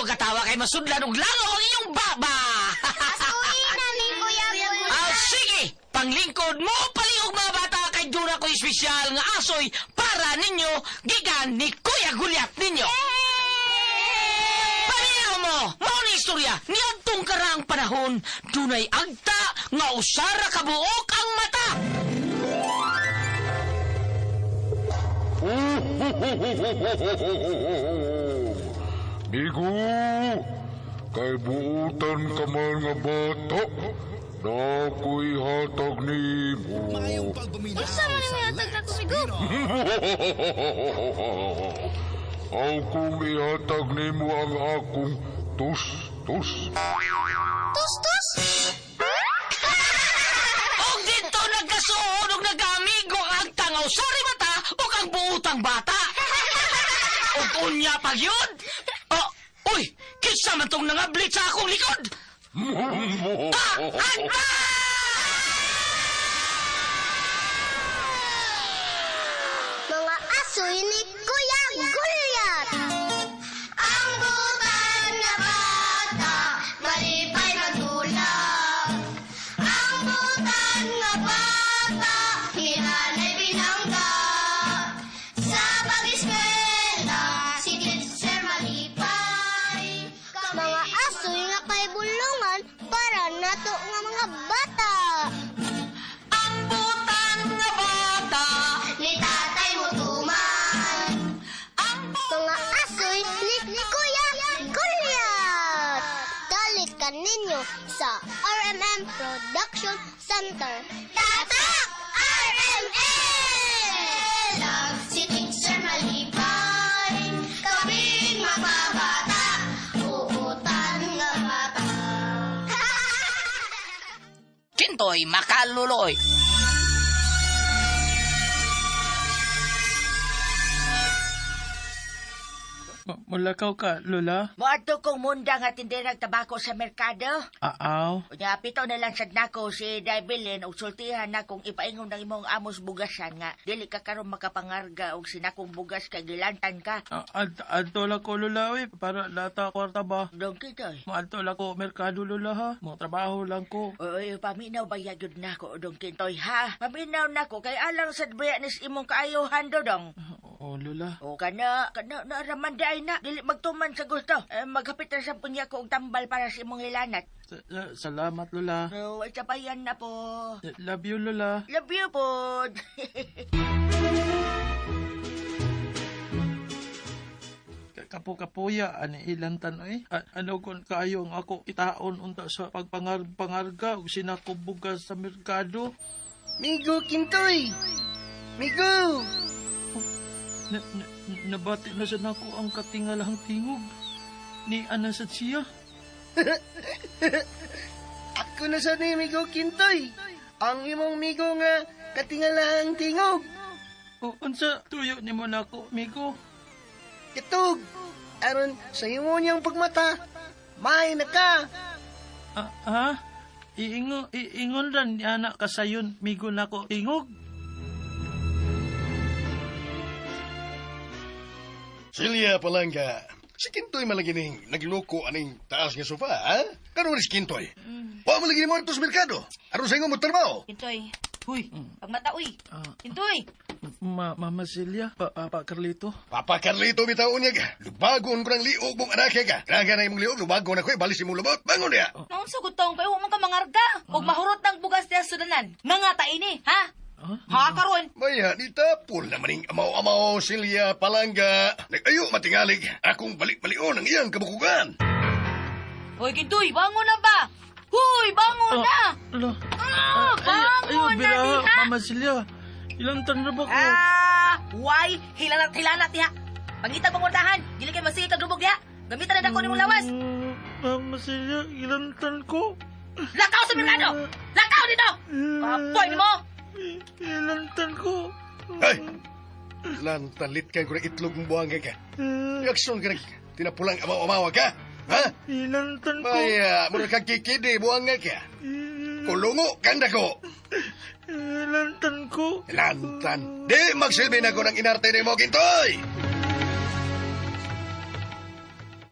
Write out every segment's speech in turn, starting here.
katawa kay masudlan og langaw ang inyong baba. Asuhin na ni Kuya Gulya. Ah, sige, panglingkod mo palihog mga bata kay duna ko espesyal nga asoy para ninyo gikan ni Kuya Gulyat ninyo. Paminaw mo, mao ni istorya niadtong karaang panahon, dunay agta nga usara ka buok ang mata. Migo, kay buutan ka man nga bata, na ako'y hatag nimo. Maayong pagpaminaw Unsa man sa ang hatag Let's nako, Migo? Pinoy. Aw kung ihatag nimo ang akong tus-tus. Tus-tus! Og dito nagkasuod og nagkaamigo ang agta nga usara mata ug ang buutang bata. Og unya pag yun. Oh, uy, kinsa man tong nangablit sa akong likod? Ah, agta! Mga asoy ni Kuya Gulyat! Ang butan na bata, malipay magdulap. Ang butan nga bata, hinanay binangga. Sa pag-eskwela, si teacher malipay. Mga asoy nga kay bulungan para nato nga mga bata. Ang butan nga bata, Ni tatay mo tuman. ang Mga asoy ni Kuya Gulyat! Dalit ka ninyo sa RMM Production Center. Tatak! RMM! Si Teacher malipay, kaming mga bata, uutan nga bata. Kintoy makaluloy. Mulakaw ka, Lola? Moadto kong munda nga tinderag tabako sa merkado. Aaw. Unya pito na lang sad nako si Daibilin og sultihan na kung ipaingon ng imong amos bugasan nga dili ka karon makapangarga og sinakong bugas kay gilantan ka. Adto lang ko, Lola, oy. Para lata kwarta ba? Dong kitoy. Maadto lang ko merkado, Lola, ha? Mga trabaho lang ko. Oy, paminaw ba gyud nako dong kintoy ha? Paminaw nako kay alang sad baya nis imong kaayohan dodong. Oo, Lola. O kana kana naaraman di ay na dili magtuman sa gusto. Eh, maghapit ra sa punya ko og tambal para sa imong hilanat. Salamat, Lola. So, ay sabayan na po. Love you, Lola. Love you po. Kapo-kapuya, ani ilan tanoy? Ano kung kaayo ang ako itaon unta sa pagpangar-pangarga ug sinakubugas sa merkado? Migo Kintoy! Migo! Nabati na sa nako ang katingalahang tingog. Ni ana sa siya. Ako na sa ni Migo Kintoy! Ang imong migo nga katingalahang tingog! O, unsa tuyo nimo nako, Migo? Kitug! Aron sa imo niyang pagmata, may na ka! Ah, ha? Iingon ran ni anak kasayon, Migo nako tingog. Silya Palangga. Si Kintoy malagining nagloko aning taas nga sofa, ha? Karon si Kintoy. Wa mo lagi mo sa merkado. Aron sa ingon mo trabaho. Kintoy. Huy, pagmata uy. Kintoy. Mama Celia, Papa Carlito. Papa Carlito bitaw niya ka. Lubagon ko ng liog mong anak ka. Kaya na imong liog, lubagon ako, balis imong lubot. Bangon niya. Naon sa gutong kayo man ka mangarga. Og mahurot ng bugas diya sudanan. Mga ta ini, ha? Ha karon? Maya, ni tapol naman ning amaw-amaw, Silya Palangga. Nag-ayo matingalig. Akong balik-balion ang iyang kabukugan. Hoy Kintoy, bangon na ba? Huy, bangon na. Ala. Ah, bangon na bira, diha. Mama Celia. Ilang taon na ba ko? Ah, why? Hilanat hilanat diha. Pangita pangordahan, dili kay masige kag lubog diha. Gamitan na dako nimong lawas. Mama Celia, ilang taon ko? Lakaw sa merkado. Lakaw dito. Kapoy nimo. Ilang taon ko? Ay! Lantalit ka ko ng itlog mong buhangga ka. Reaksyon ka ng tinapulang amaw-amaw ka. Ha? Ilang taon ko? Maya, mura kang kikidi, buhangga ka. Kulungo, kanda ko. Ilang taon ko? Lantan. Di magsilbi na ko ng inarte ni mo, Kintoy!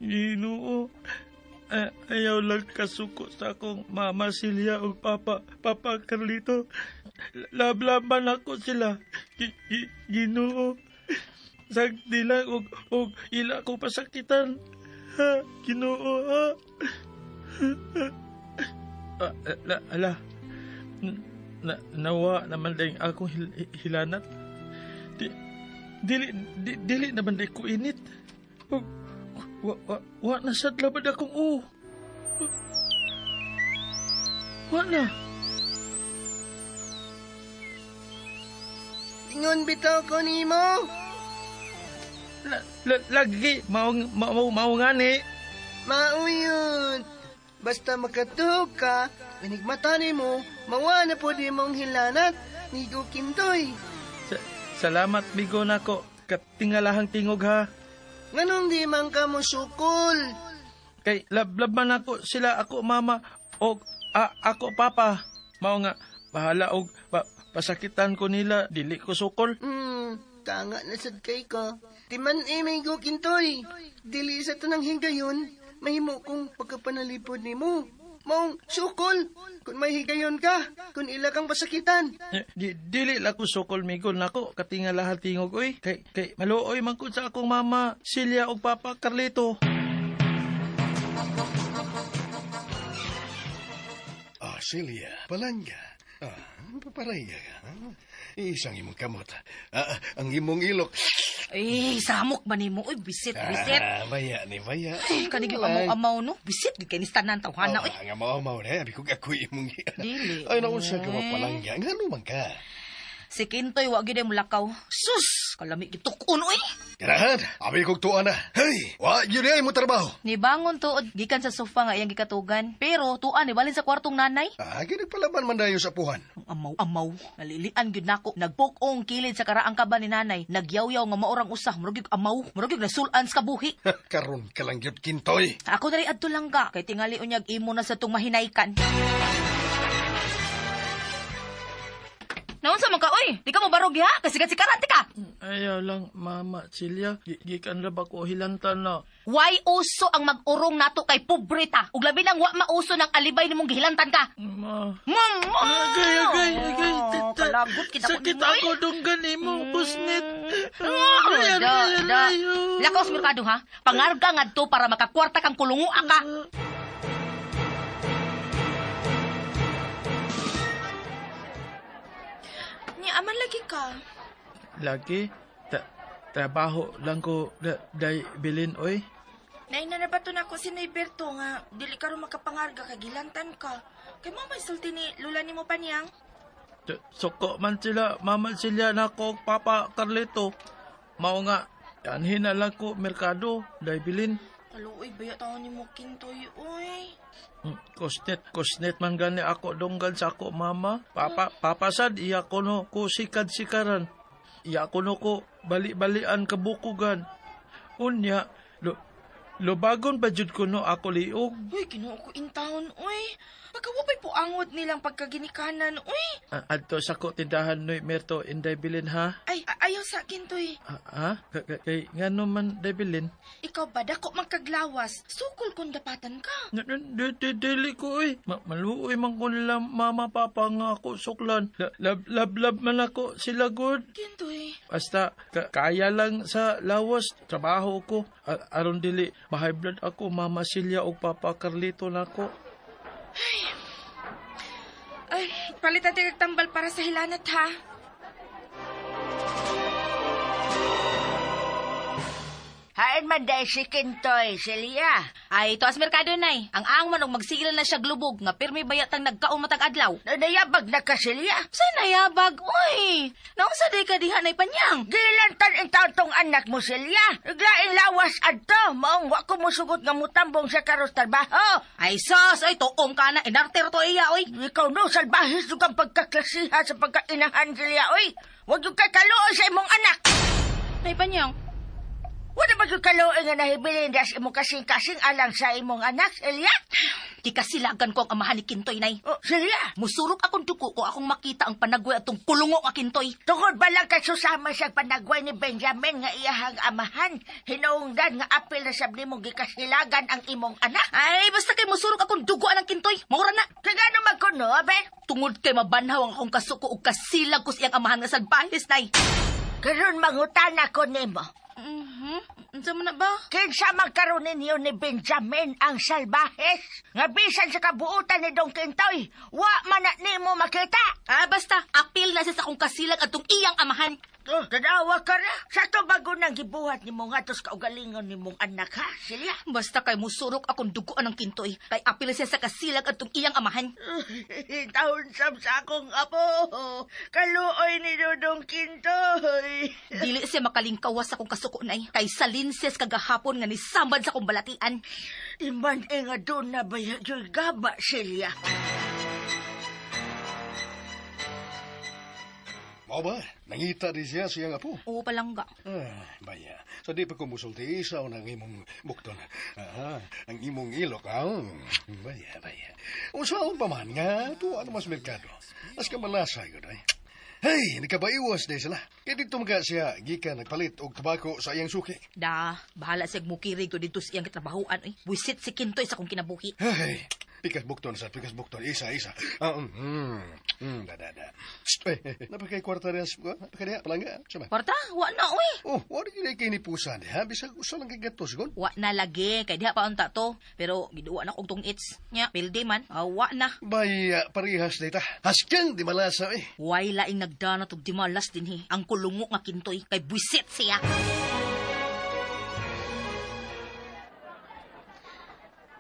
Ginoo. Ayaw lang kasuko sa akong mama Silya o papa, Papa Carlito. Lablaban ako sila. Ginoo. Sagdi lang og ila ko pasakitan. Ha, Ginoo, ha. Ala. Nawa naman din akong hilanat. Dili naman din ko init. Wa na sad labad akong u. Wa na. Ingon bitaw ko nimo. Lagi mao ngani. Mao yun. Basta makatuog ka, manigmata nimo, mawa na po di mong hilanat, Migo Kintoy. Salamat, migo nako. Katingalahang tingog ha. Nganong di man ka mo sukol? Kay lablab man ako sila ako mama o ako papa. Mao nga bahala og pasakitan ko nila dili ko sukol. Tanga na sad kay ka. Di man migo Kintoy. Dili sa tanang higayon, mahimo kong pagkapanalipod nimo. Maong sukol, kung may higayon ka, kung ila kang pasakitan. Dili la ko sukol, migo nako, katingalahan tingog oy. Kay maluoy man ko sa akong mama, Silya og papa Carlito. Silya, palangga. Paparaya ka. Isang imong kamot. Ang imong ilok. Eh, samok ba nimo? Uy, bisit, bisit. Baya ni baya. Ay, kanigi amaw-amaw, no? Bisit, gid kay ni tanan tawhana, uy. Ang amaw-amaw na, abi ko ako'y imong. Dili. Ay, naunsa ka mapalangga. Ngano man ka? Si Kintoy, wa gid ay mulakaw. Sus! Kalami gitukon, uy! Ganahan, abi kog tuwa na. Hey, wa yun ay mo trabaho. Nibangon tuod, gikan sa sofa nga iyang gikatugan. Pero tuan, nibalin sa kwartong nanay. Ginagpalaban man dayo sa puhan. Ang amaw-amaw, nalilian gyud nako. Nagpukong kilid sa karaang kaba ni nanay. Nagyaw-yaw nga maorang usah, murag gyud amaw, murag gyud nasul-an sa kabuhi. Karon ka lang gyud, Kintoy. Ako diri adto lang ka, kay tingali unyag imo na sa tong mahinaykan. Naunsa man ka, oy? Di ka mo barog ha? Kasi sikaran ti ka. Ayaw lang, Mama Silya. Gikan ra ba ko hilantan na? Why uso ang mag-urong nato kay pobre ta? Ug labi nang wa mauso ng alibay nimong gihilantan ka. Ma. Mama! Agay, agay, agay. Oh, kalagot kita ko Sakit nimo, ako dunggan nimo, kusnit. Da, da. Lakaw sa merkado ha. Pangarga ngadto para makakwarta kang kulungo ka. Nya, aman lagi ka. Lagi? Trabaho lang ko day bilin, oy. Naina na ba to na ako si Nayberto nga dili ka ron makapangarga kay gilantan ka. Kay mo may sulti ni lula nimo pa niyang. Suko man sila, mama sila na ko, Papa Carlito. Mao nga, anhin na lang ko merkado, day bilin. Kaluoy ba taon ni mo Kintoy, oy. Kusnet man gani ako donggan sa ako, mama. Papa, papasad, iya ko no, ko sikad-sikaran. Iya ko no ko, bali-balian kabukugan. Unya, lubagon ba jud ko no ako liog? Uy, Ginoo ko in town, uy. Pagkawapay po angod nilang pagkaginikanan, uy. Adto sa ko tindahan noy Merto inday bilin ha? Ay, ayaw sa akin, Toy. Ha? Kay ngano man day bilin? Ikaw ba, dako man kaglawas. Sukol kung dapatan ka. Dili ko oy. Maluoy man ko nila mama papa nga ako suklan. Lab man ako sila good. Kintoy. Basta kaya lang sa lawas trabaho ko. Aron dili ma-high blood ako mama Silya og Papa Carlito nako. Ay, palitan tayo tambal para sa hilanat ha. Hain man dahil si Kintoy, Celia. Ay, tuas merkado nay. Ang ang man og magsigil na siya glubog nga pirmi bayatang nagkaon matag adlaw. Nayabag na ka, Celia. Sa nayabag, uy. Naunsa day ka diha nay panyang? Gilantan in taon tong anak mo, Celia. Iglaing lawas adto. Maong wa ko musugot nga mutambong siya karos trabaho. Ay sos, ay tuom ka na inarter to iya, oy. Ikaw no, salbahis yung kang pagkaklasiha sa pagkainahan, Celia, oy. Huwag yung kakaluoy sa imong anak. Nay panyang. Wala ba yung kaluoy nga nahibilin das imong kasing-kasing alang sa imong anak, Celia? Kikasilagan ko ang amahan ni Kintoy, nay. Oh, Silya! Musurok akong duko ko akong makita ang panagway atong kulungo nga Kintoy. Tungod ba lang kay susama sa panagway ni Benjamin nga iyahang amahan, hinuungdan nga apil na sab nimo gikasilagan ang imong anak. Ay, basta kay musurok akong dugo anang Kintoy. Maura na. Kaya ngano man kuno, Ben? Tungod kay mabanhaw ang akong kasuko ug kasilag ko sa iyang amahan nga salbahis, nay. Karon mangutana ko nimo. Unsa man na ba? Kinsa man karon ninyo ni Benjamin ang salbahes? Nga bisan sa kabuutan ni Dong Kintoy, wa man na nimo makita. Ah, basta apil na siya sa akong kasilag atong iyang amahan. Oh, tanawa ka ra. Sa to bago nang gibuhat nimo nga tos kaugalingon nimong anak ha, Silya. Basta kay musurok akong duguan ng Kintoy, kay apil siya sa kasilag atong iyang amahan. Taon sab sa akong apo. Kaluoy ni Dudong Kintoy. Dili siya makalingkawas sa akong kasuko, nay. Kay salinses kagahapon nga nisambad sa akong balatian. Iman e nga doon na ba yung gaba, Silya? Mao ba? Nangita di siya siyang apo. Oo, palangga. Ah, baya. So di pa ko musulti isaw ng imong bukton. Ah, ang imong ilok, ah. Baya, baya. Usaon pa man nga, tuwa na mas merkado. As ka malasa yun, ay. Hey, nakabaiwas di sila. Kaya dito mga siya, gikan nagpalit og tabako sa iyang suki. Da, bahala siya mukirig ko dito sa iyang katrabahoan. Ay. Buisit si Kintoy sa akong kinabuhi. Hey, pikas bukton sa pikas bukton. Isa, isa. Ah, da, da, da. Psst, eh, eh, napakay kwarta rin. Napakay palangga. Sama. Kwarta, wa na, uy. Oh, wala gid kay ni pusan, ha? Bisag usa lang kay gatos, gon. Wa na lagi, kay diha pa unta to. Pero giduwa na kog tong its. Nya, pildi man. Ah, wa na. Baya, parehas dita. Haskan, di malasa, eh. Way laing nagdana tog di malas din he. Ang kulungo nga Kintoy kay buisit siya.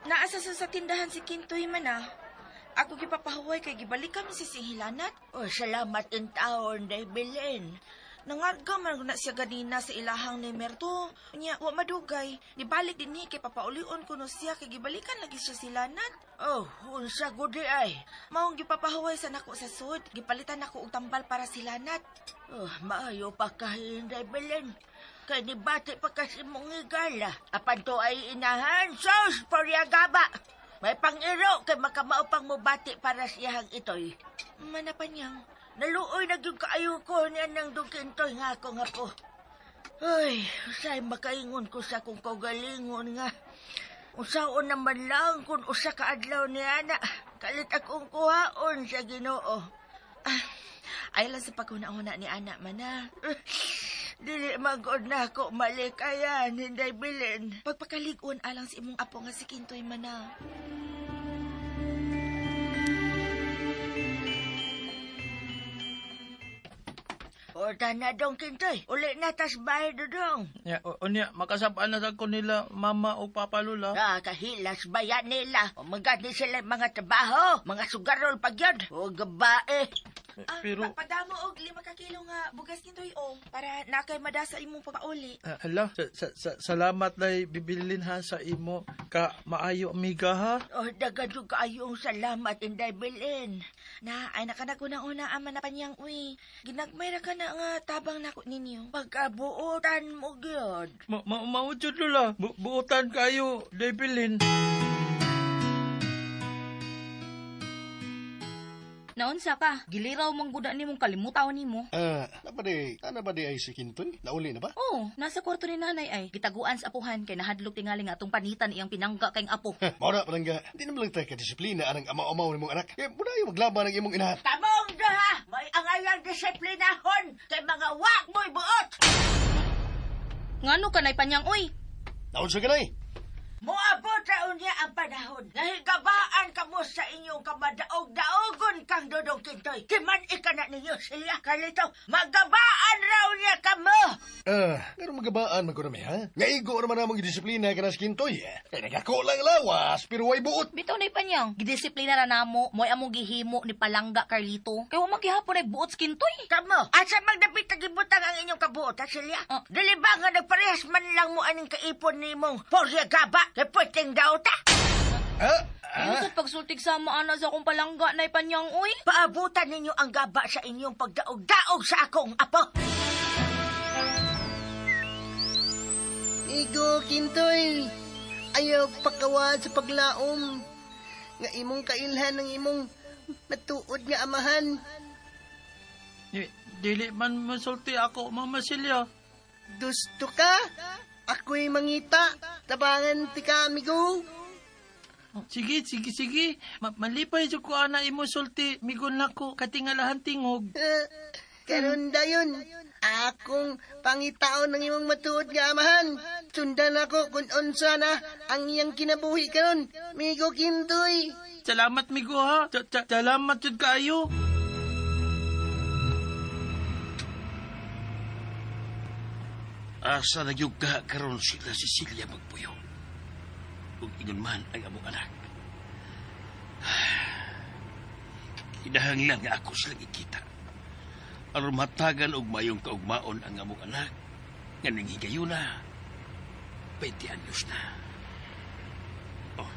Naasa sa tindahan si Kintoy man ah. Ako gipapahuway kay gibalik kami si Singhilanat. Oh, salamat in taon, Bilin. Nangarga man na siya ganina sa ilahang ni Merto. Unya, wa madugay. Nibalik din ni kay papaulion kuno siya kay gibalikan lagi siya si Lanat. Oh, unsa gudi ay. Maong gipapahuway sa nako sa sud. Gipalitan nako og tambal para si Lanat. Oh, maayo pa kahin, Bilin. Kay nibati pa kasi mong higala. Apan to ay inahan, sos, poryagaba. May pang-iro kay makamao pang mubati para siyahang itoy. Manapanyang. Naluoy na gyud kaayo ko niya ng dungkintoy nga ako nga po. Ay, usay makaingon ko sa akong kaugalingon nga. Usaon naman lang kung usa ka adlaw ni ana. Kalit akong kuhaon sa Ginoo. Ah, ay lang sa paghuna-huna ni ana mana. Dili magod na ako malikayan, hinday bilin. Pagpakalig-on alang sa imong apo nga si Kintoy mana. O na dong Kintoy, uli na tas bahay dudong. Ya, unya, makasabaan na sa ko nila mama o papa lula. Ah, kahilas bayan nila. O magani sila mga trabaho, mga sugarol pag yun. O gabae. Ah, Pero- padamo og 5 ka kilo nga bugas Kintoy o para nakay madasa imong pagpauli. Ah, hala, salamat day bibilin ha sa imo ka maayo amiga ha. O dagan jud kaayong salamat inday bilin. Na ay nakanaguna-una ama na panyang uy. Ginagmay ra ka na nga tabang nako ninyo. Pagkabuotan mo gyud. Mao jud lula, buotan kayo day bilin. Naunsa ka? Giliraw mong guda nimong kalimutaw nimo. Ah, ana ba di ay si Kintoy? Nauli na ba? Oh, nasa kwarto ni nanay ay gitaguan sa apuhan kay nahadlok tingali nga atong panitan iyang pinangga kayng apo. Mao na palangga. Di naman lang tayo kadisiplina anang amaw-amaw nimong anak. Kaya muna yung maglaban ang imong inahan. Kamong duha, may angayang disiplinahon kay mga wak mo'y buot. Ngano ka nay panyang oy? Naunsa ka nay? Moabot ra unya ang panahon. Nahigabaan kamo sa inyong kamadaog-daogon kang Dodong Kintoy. Kiman ika na ninyo sila kalito. Magabaan raw niya kamo. Ah, pero magabaan man ko na may, ha? Ngaigo naman among disiplina ka na sa Kintoy, eh. Kaya nagako lang lawas, pero way buot. Bitaw nay panyang, gidisiplina ra namo, mo'y among gihimo ni Palangga Carlito. Kay wa magihapon ay buot sa Kintoy. Kamo, asa magdapit tagibutang ang inyong kabuot, ha, Silya? Ah. Dili ba nga nagparehas man lang mo aning kaipon nimong porya gaba kay pweteng daw ta? Ha? Yung sa pagsultig sa maana sa akong palangga nay panyang oy. Paabutan ninyo ang gaba sa inyong pagdaog-daog sa akong apo. Igo, Kintoy. Ayaw pakawa sa paglaom. Nga imong kailhan ng imong matuod nga amahan. Dili man masulti ako, Mama Celia. Gusto ka? Ako'y mangita. Tabangan ti ka, amigo. Sige, sige, sige. Malipay jud ko ana imo sulti, migo nako katingalahan tingog. Karon dayon, akong pangitaon ng imong matuod nga amahan. Sundan ako kung unsa na ang iyang kinabuhi karon. Migo Kintoy. Salamat migo ha. Salamat jud kaayo. Asa na gyud ka karon sila Cecilia magpuyo. Ug ingon man ang among anak. Kinahanglan nga ako silang ikita. Aron matagan og mayong kaugmaon ang among anak nga ning higayuna 20 anyos na. Oh.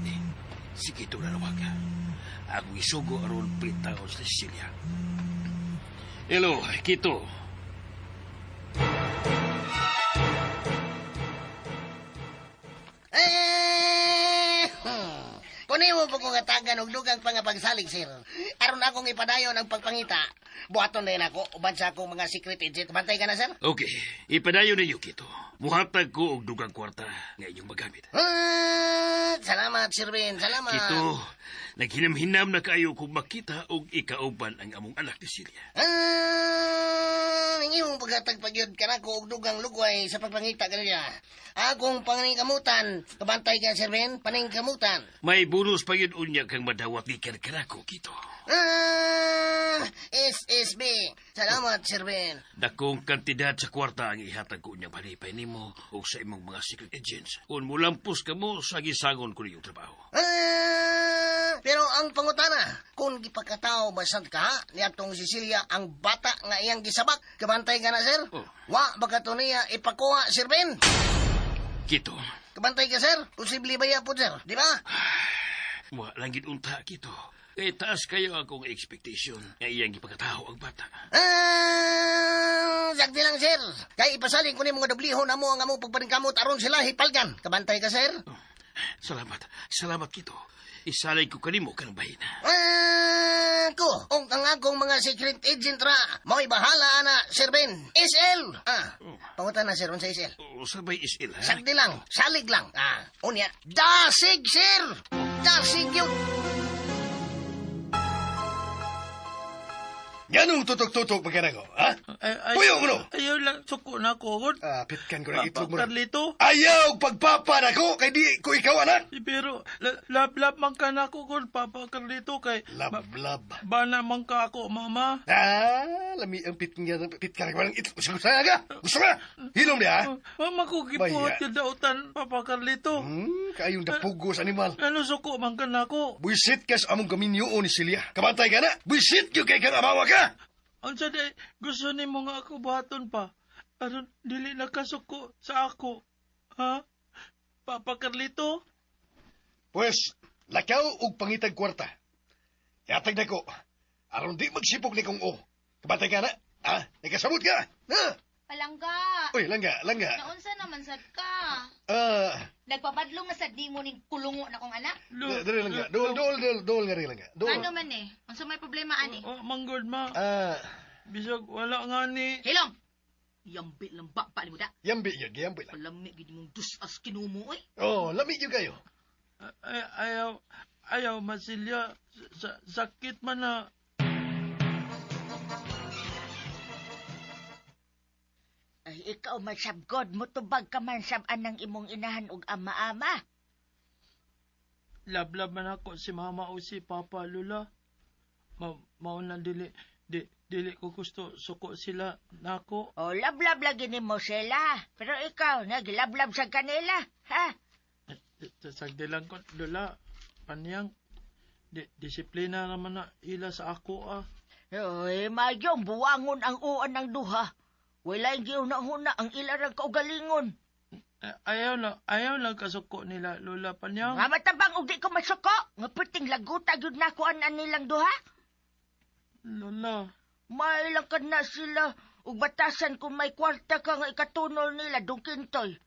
Eh, sige ito na nawaga. Akong isugo aron pritaon sa Cecilia. Hello, Kito. Kunin mo po kong atagan og dugang pangapagsalig, sir. Aron akong ipadayon ang pagpangita. Buhaton na ako, uban sa akong mga secret agent. Bantay ka na, sir? Okay, ipadayon ninyo, Kito. Muhatag ko og dugang kwarta nga inyong magamit. Salamat, Sir Ben. Salamat. Kito, naghinam-hinam na kayo kung makita og ikauban ang among anak ni Celia. Ang imong paghatag pagyud kanako og dugang lugway sa pagpangita kanila. Akong paningkamutan, kabantay ka, Sir Ben, paningkamutan. May bonus pa yun unya kang madawat gikan kanako, Kito. SSB. Salamat, Sir Ben. Dakong kantidad sa kwarta ang ihatag ko unyang palipay nimo o sa imong mga secret agents. Kung mulampos ka mo, sagisangon ko niyong trabaho. Pero ang pangutana, kung gipakatao basad ka niadtong Cecilia ang bata nga iyang gisabak, kabantay ka na, sir? Oh. Wa baka to niya ipakuha, Sir Ben? Kito. Kabantay ka, sir? Posible ba yan po, sir? Di ba? Wa lang gid unta, Kito. Eh, taas kayo akong expectation nga iyang gipakatao ang bata. Sakti lang, sir. Kay ipasaling ko ni mga doblihon na mo ang among pagpaningkamot aron sila hipalgan. Kabantay ka, sir? Oh, salamat. Salamat, Kito. Isalay ko kanimo kanang bahina. Ko, og ang akong mga secret agent ra, mao'y bahala ana, Sir Ben. SL. Oh. Pangutan na, sir, unsa SL? Oh, sabay SL, ha? Sakti lang, salig lang. Unya, dasig, sir. Dasig yun. Ganong tutok-tutok pagkana ko, ha? Ay, Puyo mo no! Ayaw lang, suko na ako. Pitkan ko ng itlog mo na. Carlito. Ayaw pagpapa na ko, kay di ko ikaw, anak! Pero, lab-lab man ka na ako, God, Papa Carlito, kay... Lab-lab. Bana man ka ako, mama. Lami ang pitkan, pitkan ko ng itlog. Gusto ka? Gusto ka? Hilom niya, ha? Mama ko gipuhat yung dautan, Papa Carlito. Kaayong dapugos, animal. Ano suko man ka na ako? Buisit ka sa among kaminyoon ni Celia. Kabantay ka na! Buisit yun kay kang amawa ka! Unsa day, gusto ni mo nga ako buhaton pa. Aron dili na kasuko sa ako. Ha? Papa Carlito? Pues, lakaw og pangitag kwarta. Yatag na ko. Aron di magsipok ni kong o. Kabantay ka na? Ha? Nagkasabot ka? Ha? Palangga. Uy, langga, langga. Naunsa naman sad ka? Nagpapadlong na sad nimo ning kulungo na kong anak. Dali langga. Dool, dool, dool, dool nga rin langga. Dool. Ano man eh? Unsa may problema ani? Oh, manggod ma. Bisag wala nga ni. Hilom. Yambi lang ba pa ni mo da. Yambi yun, yambi lang. Palami gid mong dus-as kinumo oy. Oh, lami yun kayo. Ay, ayaw, ayaw masilya. Sakit man na. Ay, ikaw man sab God, mutubag ka man sab anang imong inahan og ama-ama. Lablab man ako si mama o si papa, Lula. Mao na dili, dili ko gusto suko sila nako. O, lablab lagi nimo sila. Pero ikaw, nagilablab sa kanila, ha? Sagdi lang ko, Lula. Panyang, disiplina naman na ila sa ako, ah. Oy, mayong buwangon ang uan ng duha. Wala'y giuna-huna ang ilarang kaugalingon. Ayaw lang, ayaw lang kasuko nila, Lola Panyang. Nga matabang og di ko masuko. Nga puting laguta gyud na ko an nilang duha. Lola. May lang ka na sila. Ug batasan kung may kwarta ka nga ikatunol nila, dungkintoy.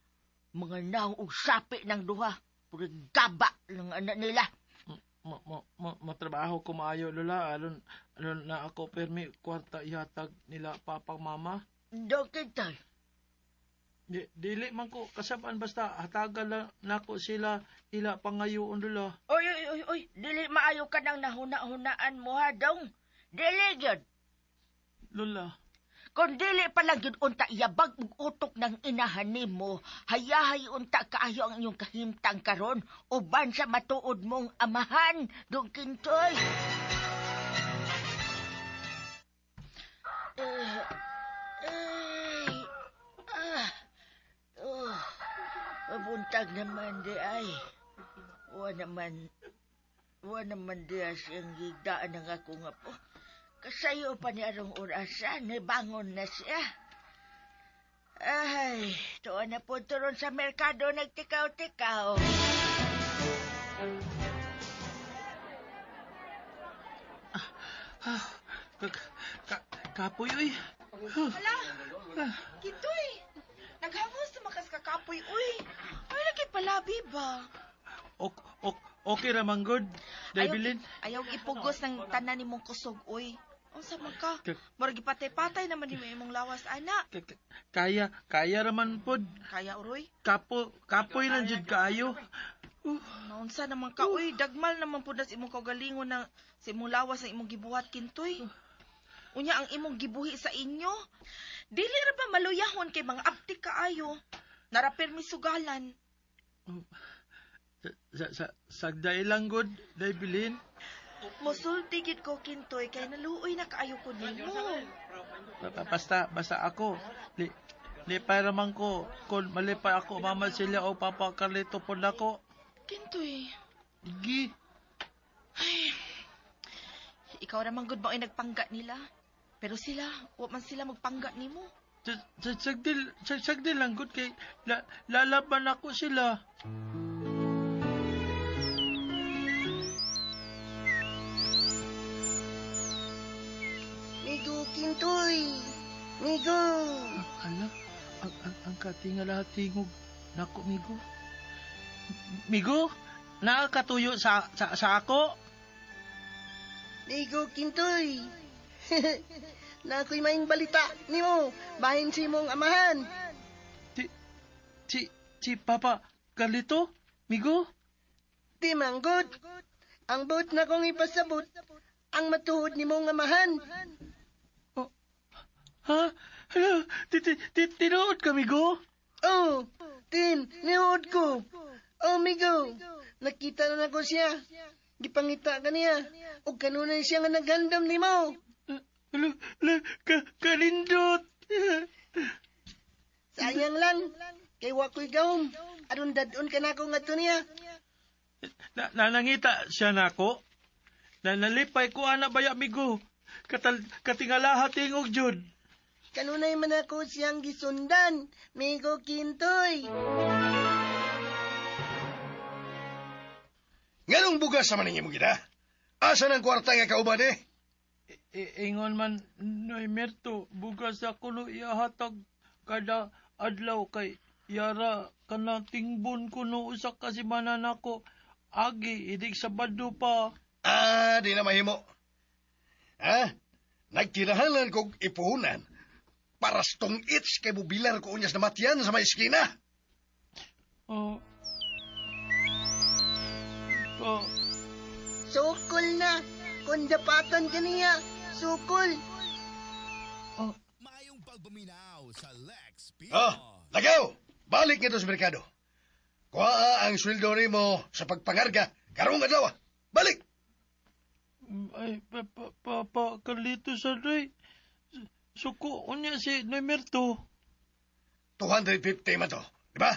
Mga naong og sapi ng duha. Puro gaba lang anak nila. Matrabaho ko maayo, Lola. Aron na ako permi kwarta ihatag nila papa mama. Dong Kintoy. Dili man ko kasabaan basta hatagan lang nako sila ila pangayoon, Lola. Oy, oy, oy, oy, dili maayo ka nang nahuna-hunaan mo ha, dong. Dili gyud. Lola. Kung dili pa lang gyud unta iyabag og utok ng inahan nimo, hayahay unta kaayo ang inyong kahimtang karon uban sa matuod mong amahan, Dong Kintoy. Mabuntag naman di ay. Wa naman di siyang gigdaan ng ako nga po. Kasayo pa ni arong orasan, bangon na siya. Ay, tuwa na po turon sa merkado nagtikaw-tikaw. Kapoy, uy. Hala, Kintoy, naghangos na makas kakapoy, uy. Ay, lagi palabi ba? Okay ra man good, Debilin. Ayaw ipugos ng tanan nimong kusog, uy. Unsa man ka? Murag gipatay-patay naman nimo imong lawas, ana. Kaya raman pod. Kaya, uroy? Kapoy lang jud kaayo. Naunsa naman ka, uy. Dagmal naman pud na sa imong kaugalingon na sa imong lawas ang imong gibuhat, Kintoy. Unya ang imong gibuhi sa inyo. Dili ra ba maluyahon kay mga abtik kaayo? Narapirmi sugalan. Sagday lang good, Debilin. Musulti gyud ko, Kintoy, kay naluoy na kaayo ko nimo. Basta ako. Lipay raman ko. Kung malipay ako, mama sila o Papa Carlito po nako. Kintoy. Igi. Ay, ikaw raman gud ba ay nagpangga nila? Pero sila, wa man sila magpangga nimo. Sagdil lang gud kay lalaban ako sila. Migo, Kintoy! Migo! Ala, ang katingala tingog nako, Migo. Migo, nakakatuyo sa ako? Migo, Kintoy! Na ako'y maing balita nimo, bahin si imong amahan. Si Papa Carlito, Migo? Di manggod. Ang buot na kong ipasabot, ang matuod nimong amahan. Oh, ha? Hala, tinuod ka, Migo? Oh, tinuod ko. Oh, Migo, nakita na nako siya. Gipangita ka niya. O kanunay siya nga naghandam nimo. Hala, kalindot. Sayang lang, kay wako'y gawom. Aron dadon ka na ako nga to niya. Nanangita siya nako. Nanalipay ko ana baya, Migo. Katingalaha tingog jud. Kanunay man ako siyang gisundan, Migo Kintoy. Nganong bugas sa maning imong gina? Asa ng kwarta nga kauban eh? Ingon man, Noymerto, bugas ako no ihatag kada adlaw kay yara kana tingbon ko no usa ka semana nako. Agi, idig Sabado pa. Ah, di na mahimo. Ha? Nagkinahalan kog ipuhunan para tong its kay bubilar ko unyas na matyan sa may eskina. Oh. Oh. Sukol na. Kung dapatan ka niya, sukol. Oh. Maayong pagpaminaw sa Lex P. Oh, lagaw! Balik nito sa merkado. Kuha ang sweldo nimo sa pagpangarga karong adlaw. Balik! Ay, Papa Carlito sa day. Suko unya si Nemerto. 250 man to, di ba?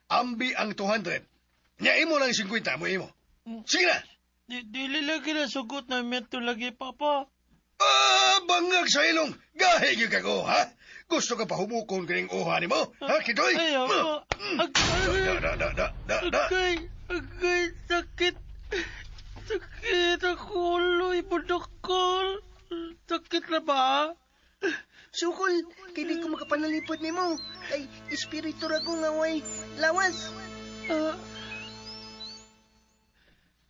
Ambi ang 200. Nya imo lang 50 mo imo. Sige na! Dili lagi na sugot na Nemerto lagi, Papa. Ah, bangag sa ilong. Gahi gyud ka ko, ha? Gusto ka pa humukon kining uha nimo? Ha, Kitoy? Ay, ako. Da, da, da, da, da. Agay, agay, sakit. Sakit ako, ulo, ibudokol. Sakit na ba? Sukol, kay di ko makapanalipod nimo. Kay espiritu ra ko nga way lawas.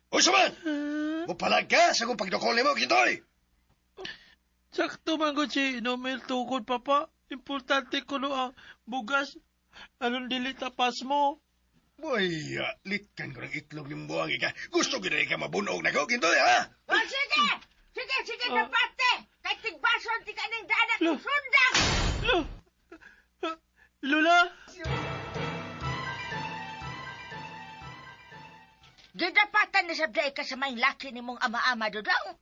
Unsa man? Mupalag ka sa kong pagdukol nimo, Kintoy! Sakto man gud si Nomel tukod, Papa. Importante ko no ang bugas. Aron dili tapas mo. Boy, litkan ko ng itlog ni buwang ika. Gusto gid ka mabunog na ko, Kintoy, ha? Oh, sige! Sige, sige, napate! Kay tigbason, ti ka ng daanak Lo. sundang! Lo! Lola! Gidapatan na sabday ka sa may laki ni mong ama-ama, Dudong.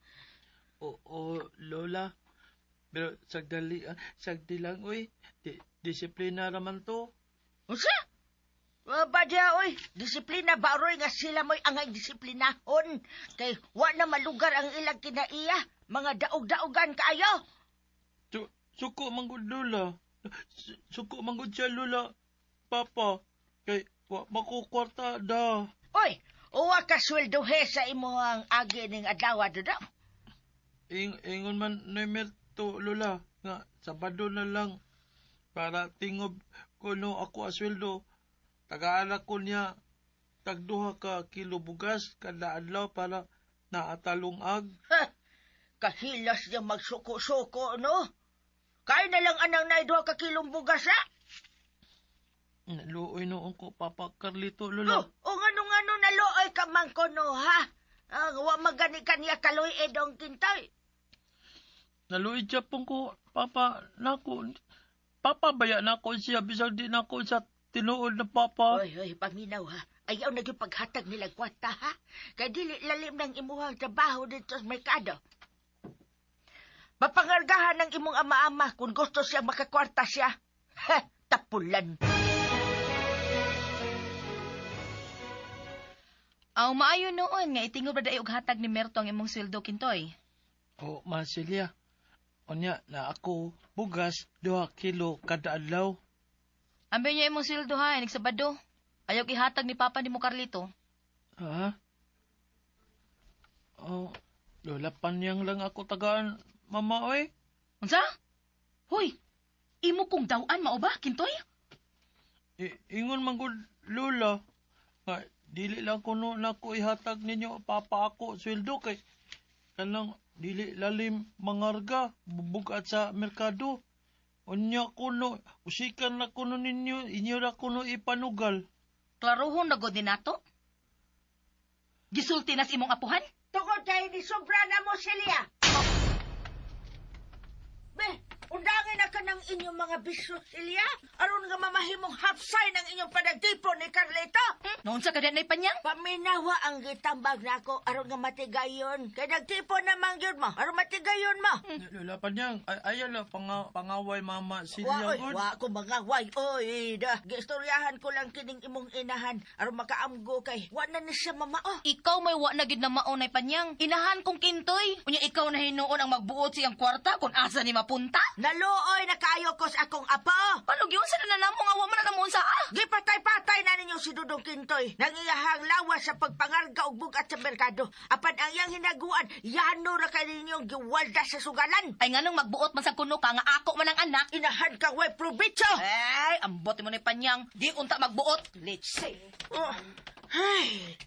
Oo, Lola. Pero sagdali, sagdi lang, uy. Disiplina raman to. Unsa? Wa ba diya, oy? Disiplina ba, Roy, nga sila mo'y angay disiplinahon? Kay wa na malugar ang ilang kinaiya. Mga daog-daogan kaayo. Suko man gud, Lola. Suko man gud siya, Lola. Papa, kay wa makukwarta da. Oy, uwa ka sweldohe sa imong agi ning adlaw, Dudong. Ingon man ni Merto, Lola, nga Sabado na lang para tingob kuno ako asweldo. Tagaan ko niya tag 2 ka kilo bugas kada adlaw para naatalong ag. Ha, kahilas niya magsuko-suko, no? Kaya na lang anang na 2 ka kilong bugas, ha? Luoy noon ko, Papa Carlito, Lola. Oh, o ngano-ngano naluoy ka man ko, no, ha? Ang wa magani kaniya kaloy edong Kintoy. Naluoy siya pong ko, Papa, nako. Papa, baya nako siya, bisag di nako sa tinuod na Papa. Oy, oy, paminaw ha. Ayaw na yung paghatag nila kwarta ha. Kay dili lalim ng imuhang trabaho dito sa merkado. Mapangargahan ng imong ama-ama kung gusto siya makakwarta siya. Ha, tapulan. Aw, maayo noon nga itingob ra og hatag ni Merto ang imong sweldo, Kintoy. O, Ma Celia, unya na ako bugas 2 kilo kada adlaw. Ambi niya imong sweldo ha, inig Sabado. Ayaw ihatag ni Papa nimo Carlito. Ha? Oh, Lola, panyang lang ako tagaan, mama, oy. Unsa? Hoy, imo kong dawan mao ba, Kintoy? Ingon man gud, Lola, nga dili lang kuno nako ihatag ninyo papa ako sweldo kay kanang dili lalim mangarga bubugat sa merkado. Unya kuno usikan na kuno ninyo, inyo ra kuno ipanugal. Klarohon na gud ni nato. Gisulti nas imong apuhan? Tungod kay ni sobra na mo, Celia. Be, undangin na ka ng inyong mga bisyo, Celia. Aron nga mamahimong hapsay ng inyong panagtipon ni Carlito. Naunsa ka din panyang? Paminawa ang gitambag nako aron nga matigayon. Kay nagtipon naman gyud mo. Aron matigayon mo. Lola panyang, ayaw lang pangaway mama Celia Wa, oy, gud. wa ko mga way, oy, da. Giistoryahan ko lang kining imong inahan aron makaamgo kay wa na ni siya mamao. Ikaw may wa na gid na mao nay panyang. Inahan kong Kintoy. Unya ikaw na hinuon ang magbuot siyang kwarta kung asa ni mapunta. Naluoy na kaayo ko sa akong apo. Paano gyud sa na namo nga wa man na namo unsa ah? Gipatay-patay na ninyo si Dudong Kintoy. Nang iyahang lawas sa pagpangarga og bugat sa merkado. Apan ang iyang hinaguan, yano ra kay ninyong giwalda sa sugalan. Ay nganong magbuot man sa kuno ka nga ako man ang anak. Inahan ka way probitso. Ay, ambot mo ni panyang. Di unta magbuot. Let's see. Oh, ay,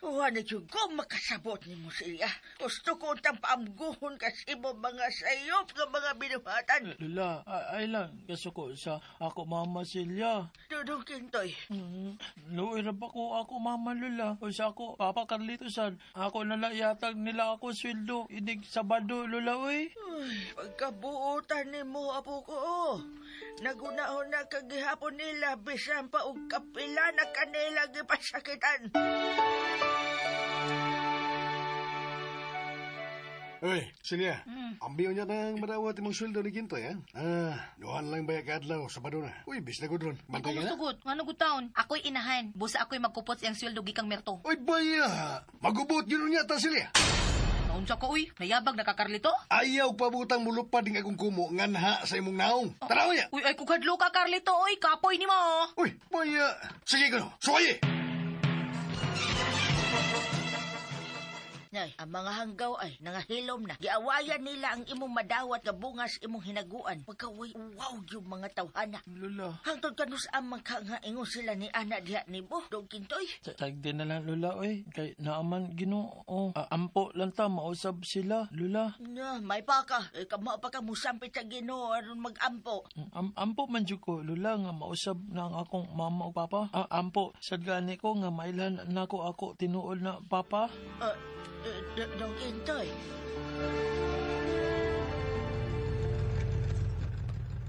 wa na jud ko makasabot nimo siya. Gusto ko untang paamguhon kasi mo mga sayop nga mga binuhatan. Lola, ay lang kasuko sa ako mama Celia. Dudong Kintoy, Luoy ra ba ko ako mama Lola o sa ako Papa Carlito sad. Ako na lang ihatag nila ako sweldo inig Sabado Lola oy. Ay, pagkabuotan nimo apo ko. Oh. Nagunahon na kagihapon nila bisan pa og kapila na kanila gipasakitan. Uy, Celia, ambiyo niya nang madawat imong sweldo ni Kintoy, ha? Ah, duhan lang ba kaadlaw, Sabado na. Uy, bis na gud ron. Di Bantay ko ka na? musugot. Ngano gud taon? Ako'y inahan. Busa ako'y magkupot siyang sweldo gikang Merto. Uy, baya! Magubot yun niya ta, Celia. Naunsa ko uy, nayabag na ka Carlito? Ayaw pabutang mulupad ning akong kumo nganha sa imong naong. Tanaw niya! Uy, ay kukadlo ka Carlito uy, kapoy nimo. Uy, baya! Sige ko, suwaye! Na, Ay, ang mga hanggaw ay nangahilom na. Giawayan nila ang imong madawat nga bungas imong hinaguan. Pagkaway, wow yung mga tawhana. Lula. Hangtod kanus amang ka nga ingon sila ni ana diha nimo, Dong Kintoy. Tagdi na lang, Lula, oy. Kay naaman Ginoo. Ampo lang ta, mausab sila, Lula. Na, may pa ka. Eh, kamo pa ka musampit sa Ginoo aron magampo. Ampo man jud ko, Lula, nga mausab na ang akong mama o papa. Ampo, sad gani ko nga mailhan nako ako tinuod na papa. Dong Kintoy.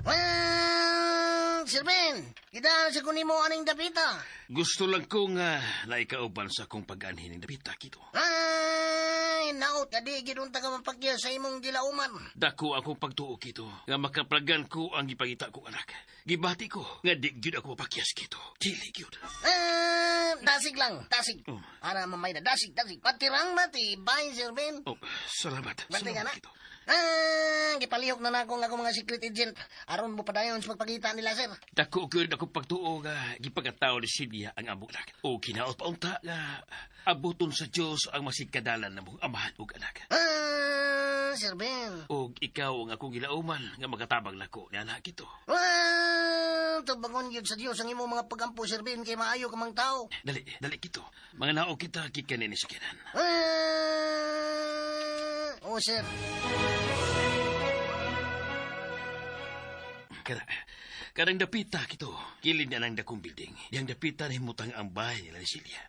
Well, Sir Ben, kita sa kunin mo aning dapita. Gusto lang ko nga naikauban sa akong pag-anhin ng dapita kito. Ay, naot, adi, ginunta ka mapakya sa imong gilauman. Dako akong pagtuo kito nga makaplagan ko ang gipangita kong anak. Gibati ko nga di gyud ako mapakyas kito. Dili gyud. Dasig lang, dasig. Oh. Para mamay na, dasig, dasig. Patirang mati, bye, Sir Ben. Oh, salamat. Bantay ka Salamat na. kito. Gipalihok na nako nga akong mga secret agent. Aron mo padayon sa pagpakita nila, sir. Dako gyud ako pagtuo nga gipagataw ni Silvia ang among anak. O kinaot pa unta nga abuton sa Dios ang masigkadalan namong amahan ug anak. Sir Ben. Og ikaw ang akong gilauman nga makatabang nako ni anak kito. Well, tubangon gyud sa Dios ang imong mga pagampo, Sir Ben, kay maayo ka mang tao. Dali, dali kito. Mga naog kita gikan ni sakinan. Oh, sir. Kanang dapita kito. Kilid na ng dakong building. Diyang dapita na himutang ang bahay nila ni Celia.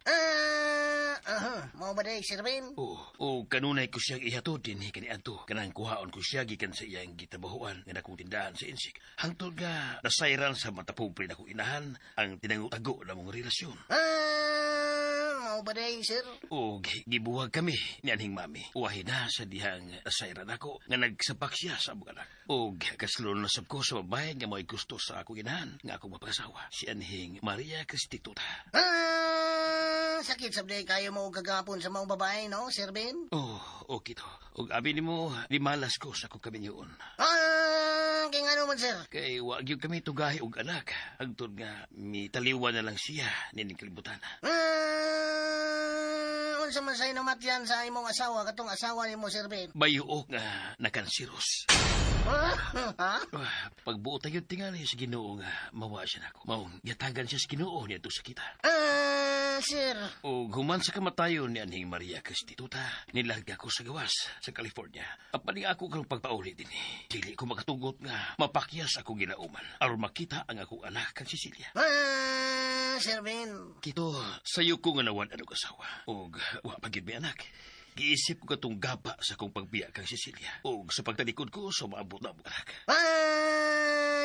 Aha, mao ba day, Sir Ben? Oo, o kanunay ko siyang ihatod din kaniadto. Kanang kuhaon ko siya gikan sa iyang gitabahuan nga dakong tindahan sa Insik. Hangtod nga nasayran sa matapobre na kong inahan ang tinango-tago na mong relasyon. Mao ba day, sir? O gibuwag kami ni anhing mami. Uwahi na sa dihang nasayran ako nga nagsapak siya sa among anak. O kaslon na sab ko sa babae nga mo'y gusto sa akong inahan nga akong mapag-asawa. Si anhing Maria Cristituta. Sakit sab day kayo mo kagapon sa maong babae, no, Sir Ben? Oh, okay to. Og abi nimo, limalas ko sa akong kaminyoon. Kay ngano man, sir? Kay wa gyud kami tugahi og anak. Hangtod nga mitaliwan na lang siya nining kalibutan. Unsa man say namatyan sa imong asawa katong asawa nimo, Sir Ben? Bayuok nga nakansiros. Ha? Pagbuot tayo tingali sa Ginoo nga mawa siya nako. Maong yatagan siya sa Ginoo niadto sa kita. Sir. Og human sa kamatayon ni anhing Maria Cristituta, nilarga ko sa gawas sa California. Apan ni ako karong pagpauli din. Dili ko makatugot nga mapakyas akong ginauman aron makita ang akong anak kang Cecilia. Sir Ben. Kito, sayo ko nga nawan anong asawa. Og wa pa gyud may anak. Giisip ko katong gaba sa akong pagbiya kang Cecilia. Og sa pagtalikod ko sa maabot na among anak.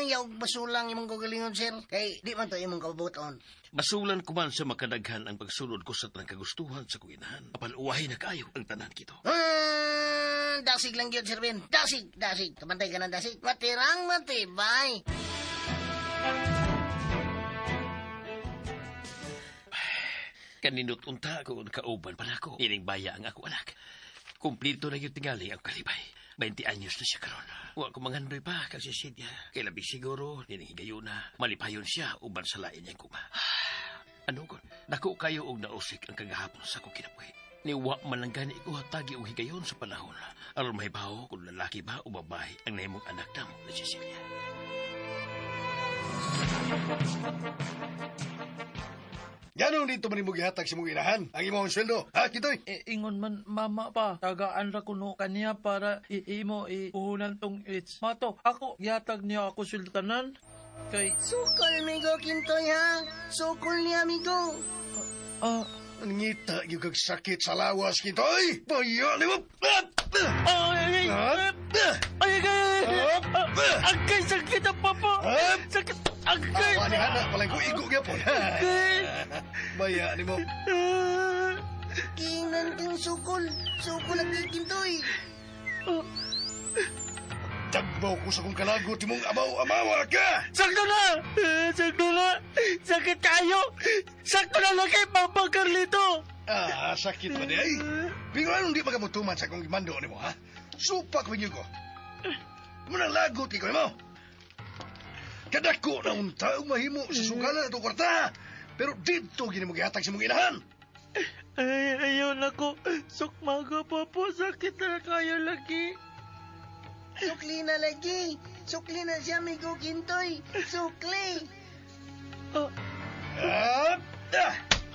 Yaog basulang imong kagalingon, sir. Kay di man to imong kabubuton. Basulan ko man sa makadaghan ang pagsulod ko sa tanang kagustuhan sa kong inahan. Apan uwahi na kaayo ang tanan kito. Dasig lang yun, Sir Ben. Dasig, dasig. Kabantay ka ng dasig. Matirang matibay. Kaninot unta kung kauban pa nako. Ining baya ang ako anak. Kumplito na yung tingali ang kalibay. 20 anyos na siya karon. Wa ko manghandoy pa kang si Cecilia. Kay labi siguro, nining higayuna, malipayon siya uban sa lain niyang kuma. Ano kon? Dako kayo og nausik ang kagahapon sa akong kinabuhi. Niwa man lang gani ko hatagi og higayon sa panahon. Aron mahibaw kung lalaki ba o babae ang nahimong anak namo ni Cecilia. Ganong dito man nimo gihatag sa imong inahan ang imong sweldo? Ha, Kitoy? Ingon man mama pa, tagaan ra kuno kaniya para imo ipuhunan tong its. Mato, ako gihatag niya ako sultanan kay Sukol, amigo, Kintoy, ha? Sukol niya, amigo. Ngita yung kag sakit sa lawas, Kitoy! Baya nimo! Ay, ay, ay, ay, agkay, sakit ang papa. Sakit, agkay. Awa ni Hana, palay ko igo gyapon. Baya nimo. Kingnan kang sukol. Sukol ang Kintoy. Tagbaw ko sa kong kalagot imong amaw-amawa ka! Sakto na! Sakto na! Sakit kayo! Sakto na lang kay Papa Carlito! Sakit ba di ay? Pero anong di magamutuman sa akong gimando nimo, ha? Supak ko ko. Munang lagot ikaw nimo. Kadako na unta ang mahimo sa sugalan atong kwarta. Pero dito gini mo gihatag sa imong inahan. Ay, ayaw na ko. Sukmaga, Papa. Sakit na kayo lagi. Sukli na lagi. Sukli na siya, Migo Kintoy. Sukli. Agay!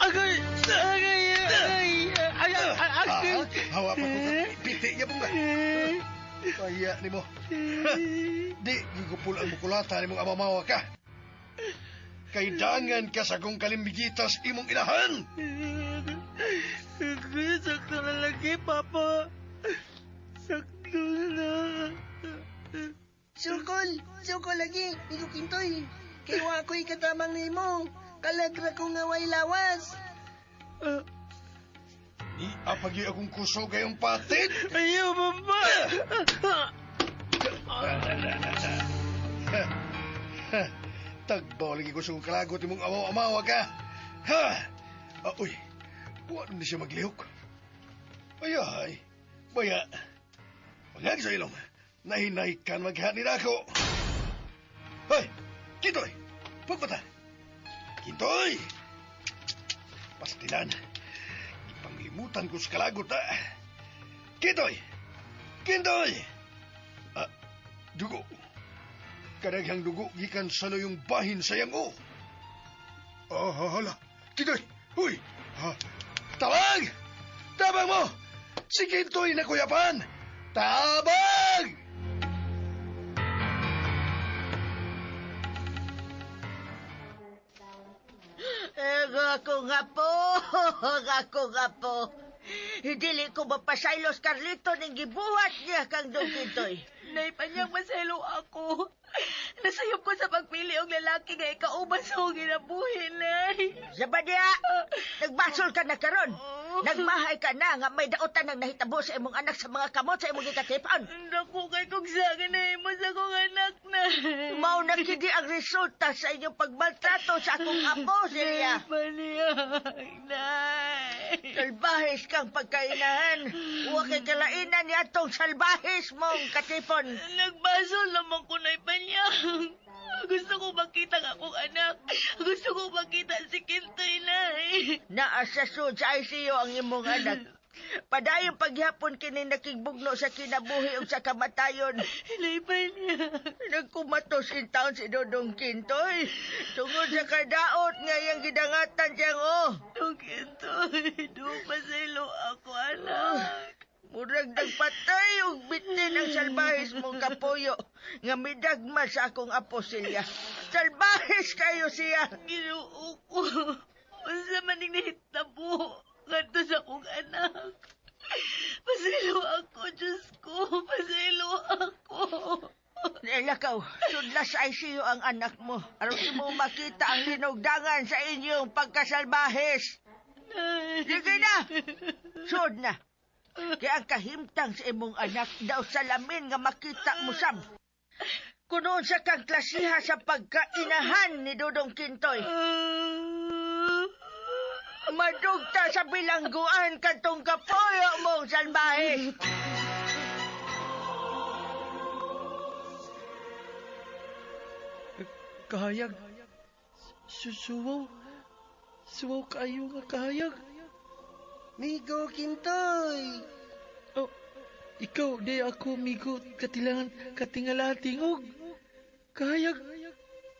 Agay! Agay! Ay, ay, agay! Hawa pa ko ka. Piti niya pong ka. Kaya ni mo. Di, gigupul ang mukulata ni mong amamawa ka. Kay dangan ka sa kong kalimbigitas imong inahan. Agay, sakto na lagi, Papa. Sakto na. Sukol. Sukol lagi, Migo Kintoy. Kay wa ko'y katamang nimo. Kalagra ko nga way lawas. Ni apagi akong kusog kayong patid. Ayaw, Papa! Tagbaw lagi ko sa kong kalagot imong amaw-amawa ka. Ha! Ah, uy, buwan ni siya maglihok. Ay, ay, baya. Paglag sa ilong, nahinay kan maghanin ako. Hoy, Kintoy, pagpata. Kintoy! Pastilan, ipanglimutan ko sa kalagot, ha. Kintoy! Kintoy! Ah, dugo. Kadaghang dugo gikan sa layong bahin sa yango. Ah, hala. Kintoy! Uy! Ha? Tabang! Tabang mo! Si Kintoy na kuyapan! Tabang! Ako nga po, ako nga po. Dili ko mapasaylos, Carlito, ning gibuhat niya kang Dong Kintoy. Nay, panyang maselo ako. Nasayop ko sa pagpili og lalaki nga ikauban sa akong ginabuhi, Nay. Sa ba diya? Nagbasol ka na karon. Nagmahay ka na nga may dautan ang nahitabo sa imong anak sa mga kamot sa imong gikatipon. Naku, kay kung sa akin na imo sa akong anak na. Mao na kini ang resulta sa inyong pagmaltrato sa akong apo, Celia. Nay, Nay. Salbahis kang pagkainahan. Wa kay kalainan ni atong salbahis mong katipon. Nagbasol naman ko, Nay Panyang. Gusto ko makita ang akong anak. Gusto ko makita si Kintoy, Nay. Naa sa sud sa ICU ang imong anak. Padayon paghapon kini nakigbugno sa kinabuhi ug sa kamatayon. Nay Panyang. Nagkumatos in town si Dodong Kintoy. Tungod sa kadaot nga iyang gidangatan siyang oh. Dong Kintoy, doon pasaylo ako, anak. Murag nagpatay og bitin ang salbahis mong kapuyo nga midagma sa akong apo Celia. Salbahis kayo siya. Ginoo ko. Unsa man ning nahitabo ngadto sa akong anak. Pasaylo ako, Diyos ko. Pasaylo ako. Lakaw, sudla sa ICU ang anak mo. Aron imo makita ang hinugdangan sa inyong pagkasalbahis. Sige na! Sud na. Kaya ang kahimtang sa imong anak daw salamin nga makita mo sab. Kunoon sa kang klasiha sa pagkainahan ni Dodong Kintoy. Madugta sa bilangguan katong kapoyo mong salbahe. Kahayag. Susuwaw. Suwaw kayo nga kahayag. Migo Kintoy. Oh, ikaw, di ako, Migo, katilangan, katingala tingog. Kahayag,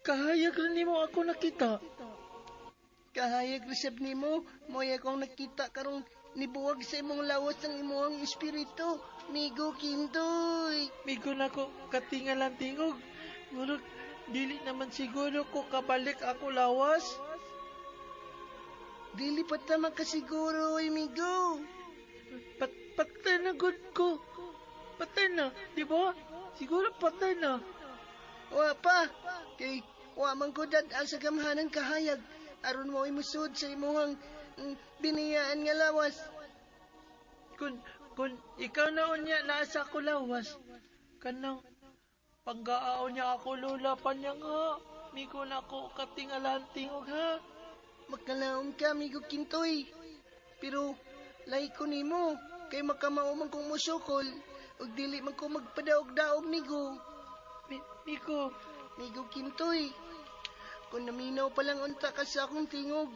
kahayag rin nimo ako nakita. Kahayag resep nimo, mo'y akong nakita karong nibuwag sa imong lawas ng imong espiritu. Migo Kintoy. Migo na ko, katingalan tingog. Murag, dili naman siguro ko kabalik ako lawas. Dili pa ta makasiguro, oy, Migo. Patay na gud ko. Patay na, di ba? Siguro patay na. Wa pa. Kay wa man ko dad-an sa gamhanan kahayag. Aron mo imusod sa imuhang biniyaan nga lawas. Kung ikaw na unya nasa ako lawas, kanang panggaao niya ako lola pa niya nga. Migo na ako katingalan tingog ha. Makalaom ka, Migo Kintoy. Pero, lay ko nimo, kay makamao man kong musukol, ug dili man ko magpadaog-daog, Migo. Migo. Migo Kintoy, kung naminaw pa lang unta ka sa akong tingog,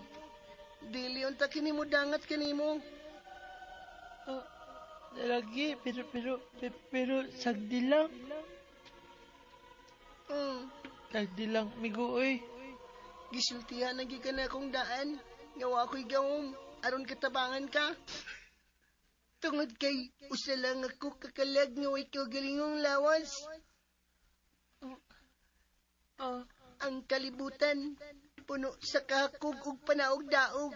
Dili unta kini mo dangat kanimo. Lagi, pero sagdi lang. Sagdi lang, migo, oy. Gisultihan na gyud ka na akong daan. Nga wa ako'y gawom, aron katabangan ka. Tungod kay usa lang ako kakalag nga way kaugalingong lawas. Ang kalibutan puno sa kahakog ug panaog-daog.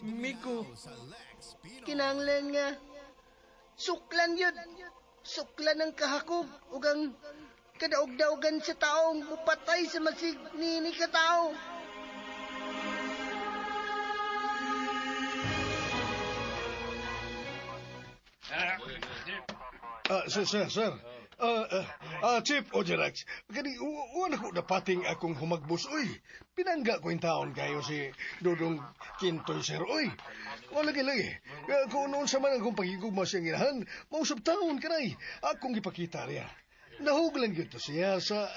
Migo. Kinahanglan nga suklan yun. Suklan ang kahakog ug ang kadaog-daogan sa taong mupatay sa masig nini ka tao. Sir. Chief Ojerax, kani wala ko napating akong humagbos, uy. Pinangga ko yung taon kayo si Dudong Kintoy, sir, uy. Wala lagi. Kung noon sa man akong pagigugma siyang inahan, mausap taon kanay. Akong gipakita niya. Nahuglan gyud to siya sa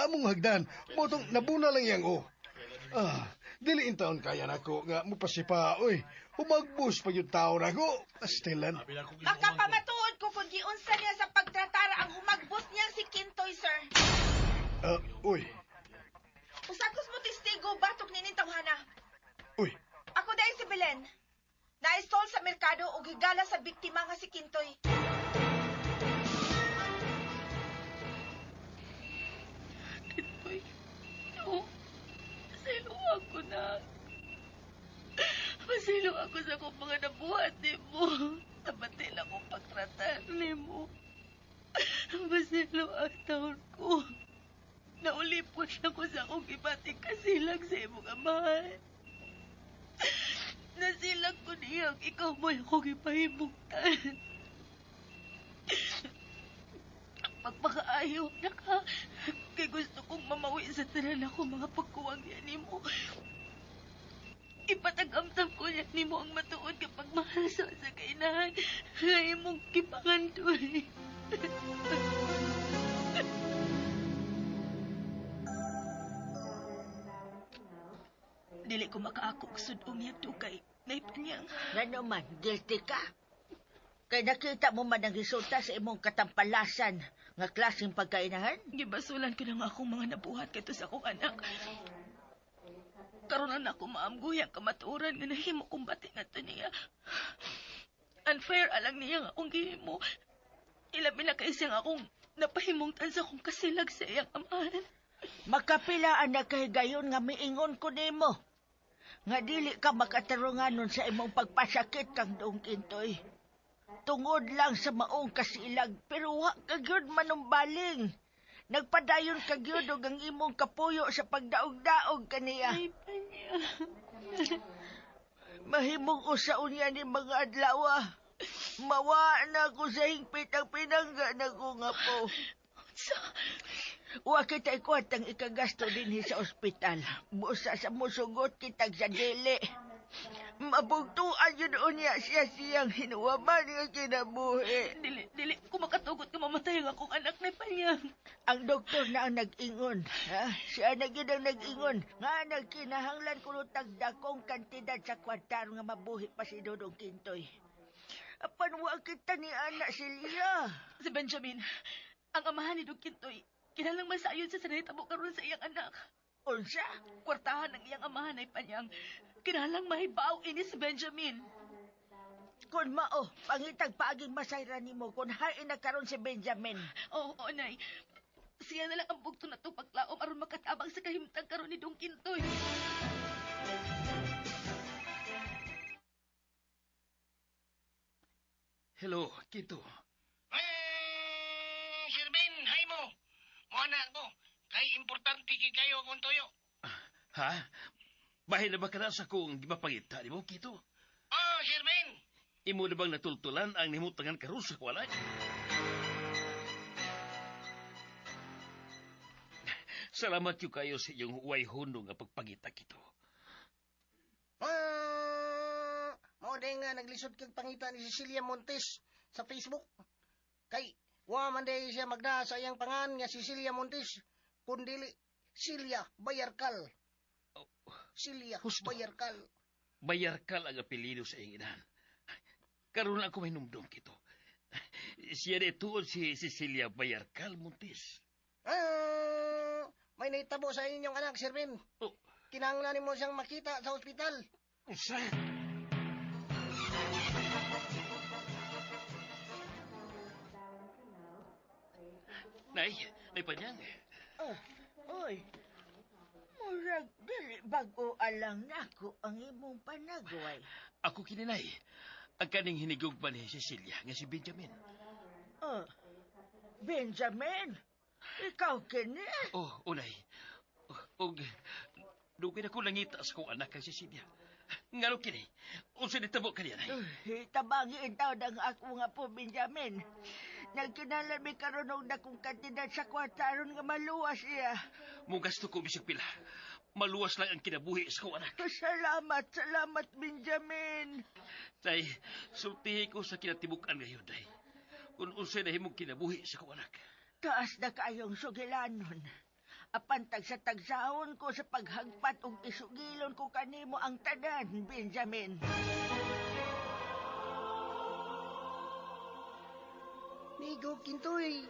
among hagdan. Motong nabuna lang iyang o. Dili in taon kaya nako nga mupasipa, uy. Humagbos pa yung taon ako. Pastilan. Makapamatuod ko kung giunsa niya sa pagtratara ang humagbos niyang si Kintoy, sir. Uy. Usakos mo testigo, batok ni tawhana. Uy. Ako dahil si Belen. Naistol sa merkado o gigala sa biktima nga si Kintoy. Kintoy, no. Pasaylo ako na. Pasaylo ako sa akong mga nabuhat ni mo. Nabatil akong pagtratar ni mo. Pasaylo ang taon ko. Naulipon ako sa akong ibating kasilag sa imong amahan. Nasilag ko niyang ikaw mo'y akong ipahimugtan. Pagpakaayo na ka, kay gusto kong mamawi sa tanan ako mga pagkuwang niya ni mo. Ipatagamtam ko niya ni mo ang matuod kapag mahal sa kainahan. Kaya mong kipangandoy. Dili ko makaako og sud-ong niya dugay. Naipanyang. Ngano man, guilty ka. Kay nakita mo man ang resulta sa imong katampalasan nga klaseng pagkainahan? Gibasulan ko na nga akong mga nabuhat kato sa akong anak. Karon na ako maamguy ang kamatuoran nga nahimo kong bati nga to niya. Unfair alang niya nga akong gihimo. Ilabi na kay siyang akong napahimungtan sa akong kasilag sa iyang amahan. Makapila ang nakahigayon nga miingon ko nimo. Nga dili ka makatarunganon sa imong pagpasakit kang Dong Kintoy. Tungod lang sa maong kasilag, pero wa ka gyud manumbaling. Nagpadayon ka gyud og ang imong kapuyo sa pagdaog-daog kaniya. Ay, panya. Mahimong usaon niya ni mga adlaw. Mawa na ako sa hingpit ang pinangga na ko nga po. Sa... Wa kita ikuat ang ikagasto dinhi sa ospital. Busa sa musugot kitag sa dili. Mabugtuan yun unya siya siyang hinuwaman nga kinabuhi. Dili, dili. Kung makatugot ka mamatay ang akong anak na panyang. Ang doktor na ang nag-ingon. Ha? Siya na gyud ang nag-ingon. Nga nagkinahanglan kuno tagdakong kantidad sa kwartar nga mabuhi pa si Dodong Kintoy. Apan wa kita ni anak si Lia. Si Benjamin, ang amahan ni Dong Kintoy, kinalang masayon sa sanahitabo karon sa iyang anak. Unsa? Kwartahan ng iyang amahan ay panyang. Kinalang mahibaw ini si Benjamin. Kung mao, pangitag paaging masayra nimo kung hain na karon si Benjamin. Oo, oo, nay. Siya na lang ang bugto na itong paglaom aron makatabang sa kahimtang karon ni Dong Kintoy. Hello, Kinto. Sir Ben, hi mo. Mo na ako. Kay importante kay kayo akong tuyo. Ha? Bahin na ba ka na sa kong gipapangita ni mo, Kito? Oh, Sir Ben. Imo na bang natultulan ang nimutangan karon sa walay? Salamat yung kayo sa iyong huway huno nga pagpangita, Kito. Mao day nga naglisod kag pangita ni Cecilia Montes sa Facebook. Kay wa man day siya magda sa iyang pangan nga Cecilia Montes kun dili Celia Bayarkal. Oh, Celia Husto. Bayarkal. Bayarkal ang apelyido sa iyang inahan. Karon ako may numdum kito. Siya na tuod si Cecilia Bayarkal Montes. Ah, may naitabo sa inyong anak, Sherwin. Oh. Kinahanglan mo siyang makita sa ospital. Unsa? Nay, nay panyang. Oh, oy. Murag dili bag-o alang nako ang imong panagway. Ako kini, Nay. Ang kaning hinigugma ni Cecilia nga si Benjamin. Oh, Benjamin, ikaw kini? Oh, unay. Og dugay na ko nangita sa kong anak kang Cecilia. Ngano kini? Unsa nitabo kaniya, Nay? Uy, tabangi taon ang ako nga po, Benjamin. Nagkinalan mi karon og dakong kantidad sa kwarta aron nga maluwas siya. Mugasto ko bisag pila. Maluwas lang ang kinabuhi sa kong anak. Salamat, salamat, Benjamin. Tay, sultihi ko sa kinatibuk-an ngayon, Day. Kung unsay nahimong kinabuhi sa kong anak. Taas na kayong sugilanon. Apan tagsa-tagsahon ko sa paghagpat og isugilon ko kanimo ang tanan, Benjamin. Migo, Kintoy.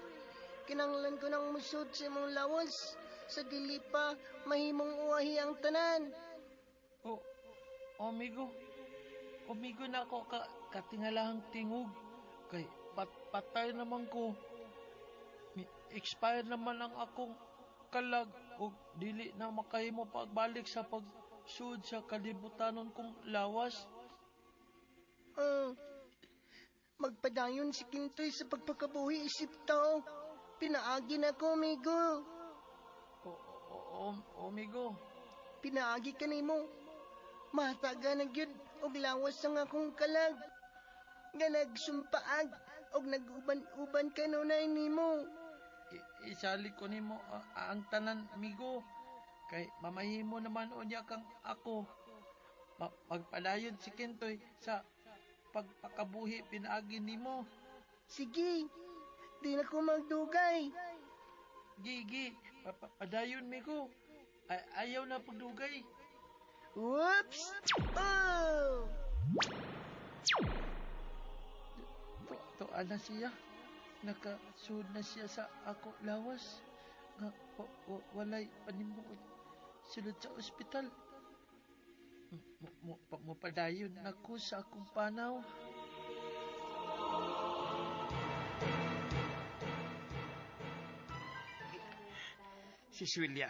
Kinanglan ko ng musod sa imong lawas. Sa dili pa, mahimong uwahi ang tanan. O, amigo. Amigo na ako ka, katingalahang tingog. Kay patay naman ko. Expired naman ang akong kalag og dili na makahimo pagbalik sa pagsud sa kalibutanon kong lawas. Magpadayon si Kintoy sa pagpakabuhi isip tao. Pinaagi na ko, amigo. O, amigo. Pinaagi ka nimo. Mataga na gyud og lawas ang akong kalag. Nga nagsumpaag og nag-uban-uban kanunay nimo. Isali ko nimo ang tanan, amigo. Kay mamahimo naman unya kang ako. Magpadayon si Kintoy sa pagpakabuhi pinaagi nimo. Sige, di na ko magdugay. Gigi, padayon migo. Ayaw na pagdugay. Whoops! Oh! Tuan na siya. Nakasud na siya sa ako lawas. Nga walay panimuot. Sulod sa ospital. Mupadayon na ko sa akong panaw. Si Suelia,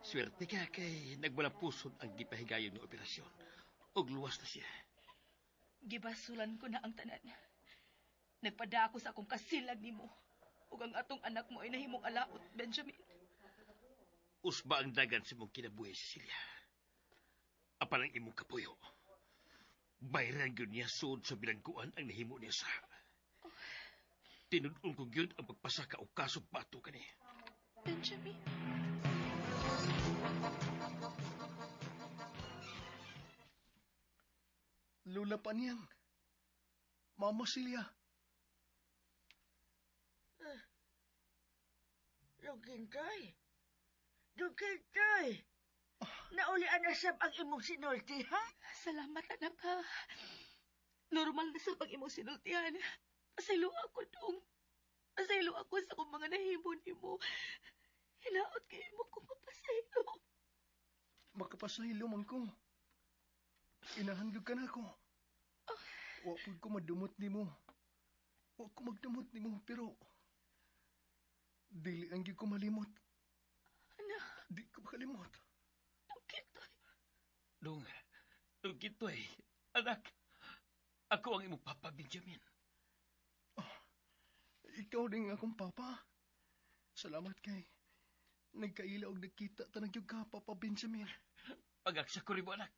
swerte ka kay nagmalapusod ang gipahigayon ng operasyon. Og luwas na siya. Gibasulan ko na ang tanan. Nagpadako sa akong kasilag nimo. Ug ang atong anak mo ay nahimong alaot, Benjamin. Usba ang dagan sa imong kinabuhi, Cecilia. Apan ang imong kapuyo. Bayran gyud niya sud sa bilangguan ang nahimo niya sa. Tinud-on ko gyud ang pagpasaka og kaso bato kani. Benjamin. Lula pa niyang. Mama Celia. Lugintoy. Lugintoy. Naulian na sab ang imong sinulti, ha? Salamat, anak, ha. Normal na sab ang imong sinultihan. Pasaylo ako dong. Pasaylo ako sa akong mga nahimo nimo. Hinaot kay mo kung mapasaylo. Makapasaylo man ko. Inahan gyud ka na ako. Wa pud ko madumot nimo. Wa ko magdumot nimo pero dili ang gyud ko malimot. Anak. Di ko makalimot. Dong Kintoy. Dong Kintoy, anak. Ako ang imong papa, Benjamin. Oh, ikaw din akong papa. Salamat kay nagkaila og nagkita tanang gyud ka, Papa Benjamin. Pagaksa ko rin mo, anak.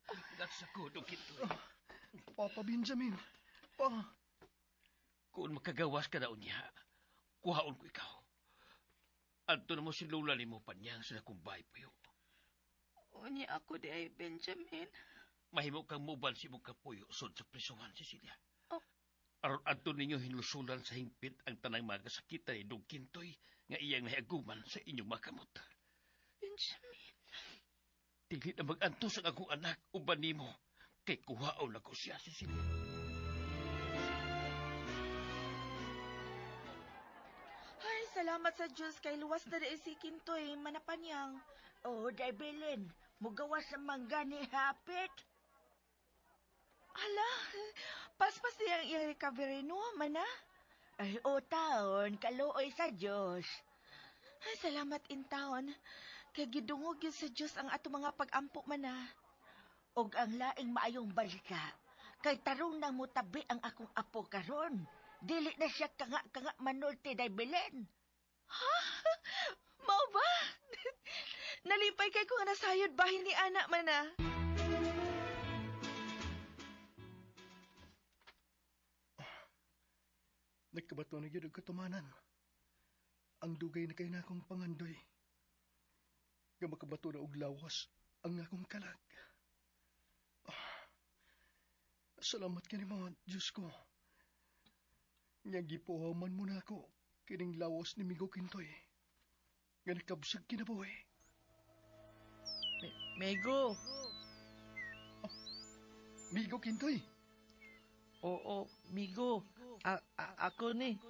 Pagaksa ko, Dong Kintoy. Oh, Papa Benjamin, pa. Kung makagawas ka na unya, kuhaon ko ikaw. Adto na mo si Lola ni mo panyang sa nakumbay puyo. Unya ako di ay Benjamin. Mahimo kang mubal si imong kapuyo sud sa prisuhan, Cecilia. Oh. Aron adto ninyo hinlusulan sa hingpit ang tanang mga kasakitan ni Dong Kintoy nga iyang nahiaguman sa inyong makamot. Benjamin. Dili na mag-antos ang akong anak uban nimo. Kay kuhaon ako siya, Cecilia. Ay, salamat sa Diyos kay luwas na rin si Kintoy, manapanyang. Oh, day Belen, mugawas sa mangga ni Hapit. Ala, paspas niya ang iyang recovery, no, mana? Ay, o taon, kaluoy sa Diyos. Ay, salamat in taon. Kay gidungog yun sa Diyos ang ato mga pag-ampo mana. Og ang laing maayong balita, kay tarong nang mutabi ang akong apo karon. Dili na siya kanga-kanga manulti, day Belen. Ha? Mao ba? Nalipay kay ko nga nasayod bahin ni anak mana. Nagkabato na gyud og katumanan. Ang dugay na kay na akong pangandoy. Nga makabato na og lawas ang akong kalag. Ah, salamat kanimo, Diyos ko. Nga gipuhaman mo na ako kining lawas ni Migo Kintoy. Nga nakabsag kinabuhi. Migo. Oh, Migo Kintoy. Oo, Migo. Ako ni.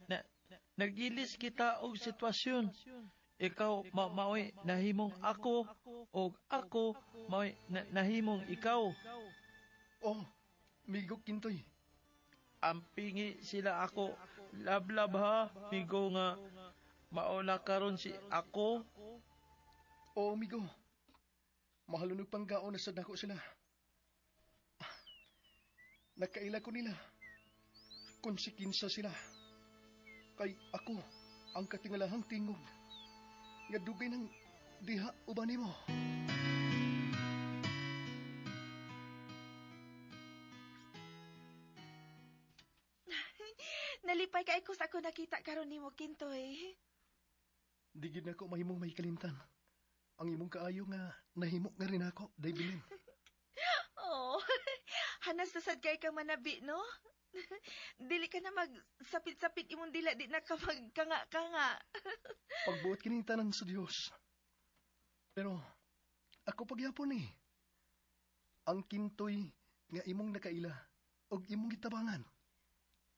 Na, nagilis kita og sitwasyon. Ikaw maoy nahimong ako og ako maoy nahimong ikaw. Oh, Migo Kintoy. Ampingi sila ako. Lablab ha, Migo nga mauna karon si ako. Oo, Migo. Mahalunog panggaon na sa dako sila. Nakaila ko nila. Konsekinsa sila. Kay ako ang katingalahang tingog. Nga dugay ng diha uban nimo. Nalipay kay ko sa ako nakita karon nimo Kintoy. Di gid nako mahimong may kalimtan. Ang imong kaayo nga nahimo nga rin ako, day bilin. Oh, hanas na sad kay ka manabi, no? Dili ka na magsapit-sapit imong dila, di na ka magkanga-kanga. Pagbuot kining tanan sa Dios. Pero ako pagyapon ni. Ang Kintoy nga imong nakaila og imong gitabangan.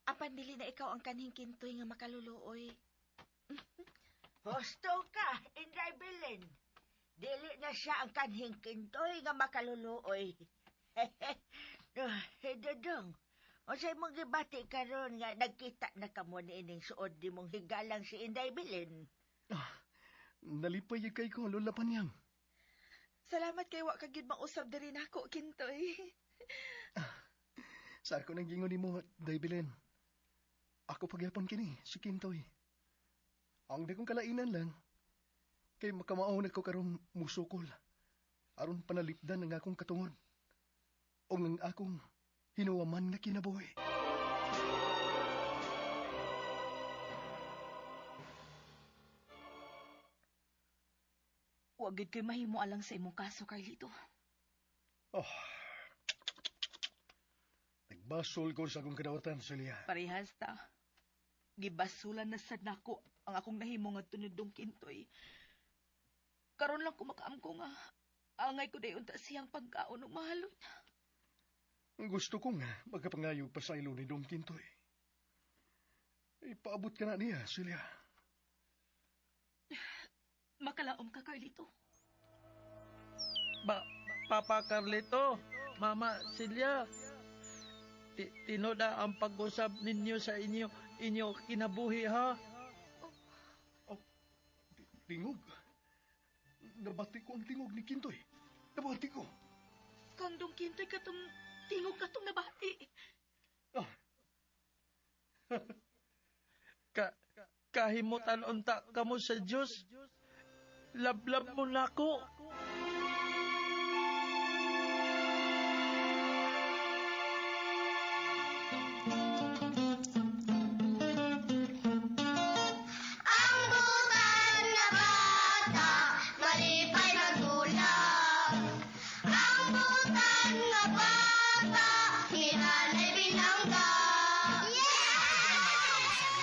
Apan dili na ikaw ang kanhing Kintoy nga makaluluoy. Husto ka, Inday Belen. Dili na siya ang kanhing Kintoy nga makaluluoy. Dodong, unsay mong gibati karon nga nagkita na kamo ni ining suod di mong higalang si Inday Belen? Ah, nalipay gyud kay ko Lola Panyang. Salamat kay wa ka gyud mausab diri nako, Kintoy. Sa ako nang gingon nimo, Day Belen. Ako pagyapon kini si Kintoy. Ang dagkong kalainan lang kay makamao na ko karong musukol aron panalipdan ang akong katungod o ang akong hinuwaman nga kinabuhi. Wa gid ko'y mahimo alang sa imong kaso, Carlito. Oh. Nagbasol ko sa akong kadawatan, Celia. Parehas ta. Gibasulan na sad nako ang akong nahimo nga tunudong Kintoy. Karon lang ko makaamko nga angay ko dayon ta siyang pagkaon og mahalon. Gusto ko nga magkapangayo pa sa ilo ni Dong Kintoy. Ipaabot ka na niya, Celia. Makalaom ka, Carlito. Papa Carlito, Mama Celia, tinoda ang pag-usab ninyo sa inyo kinabuhi, ha? Oh, tingog. Nabati ko ang tingog ni Kintoy. Nabati ko. Kang Dong Kintoy katong tingog katong nabati. Ah. Kahimutan unta kamo sa Dios. Lablab mo na ko. Ang butan na bata, malipay magulap. Ang butan na bata, hinanay binangga.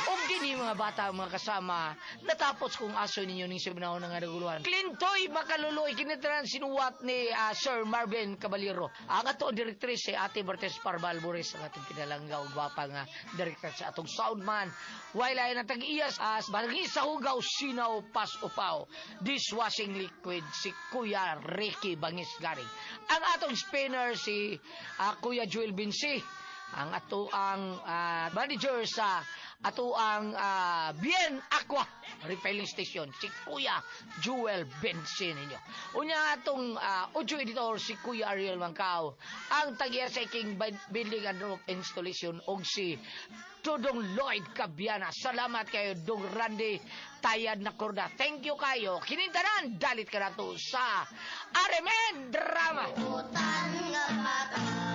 Og dini mga mga bata, mga kasama, natapos kong aso ninyo ning sibnaw nga naguluhan. Klintoy makaluluoy kinitaran sinuwat ni Sir Marvin Caballero. Ang ato direktris si Ate Bertes Parval Boris, ang atong pinalangga ug gwapa nga direktor sa atong soundman. While ay natag-iyas as barangay sa Hugaw, Sinaw, Pas Upaw, dishwashing liquid si Kuya Ricky Bangis Garing. Ang atong spinner si Kuya Joel Binsi, ang ato ang manager sa ato ang Bien Aqua Refilling Station si Kuya Joel Bensin ninyo. Unya atong audio editor si Kuya Ariel Mangkao, ang tagiya sa King Building and Roof Installation og si Dudong Lloyd Cabiana. Salamat kayo, Dong Randy Tayad na Korda. Thank you kayo. Kinintanan, dalit ka na to sa RMN Drama. Butan nga bata.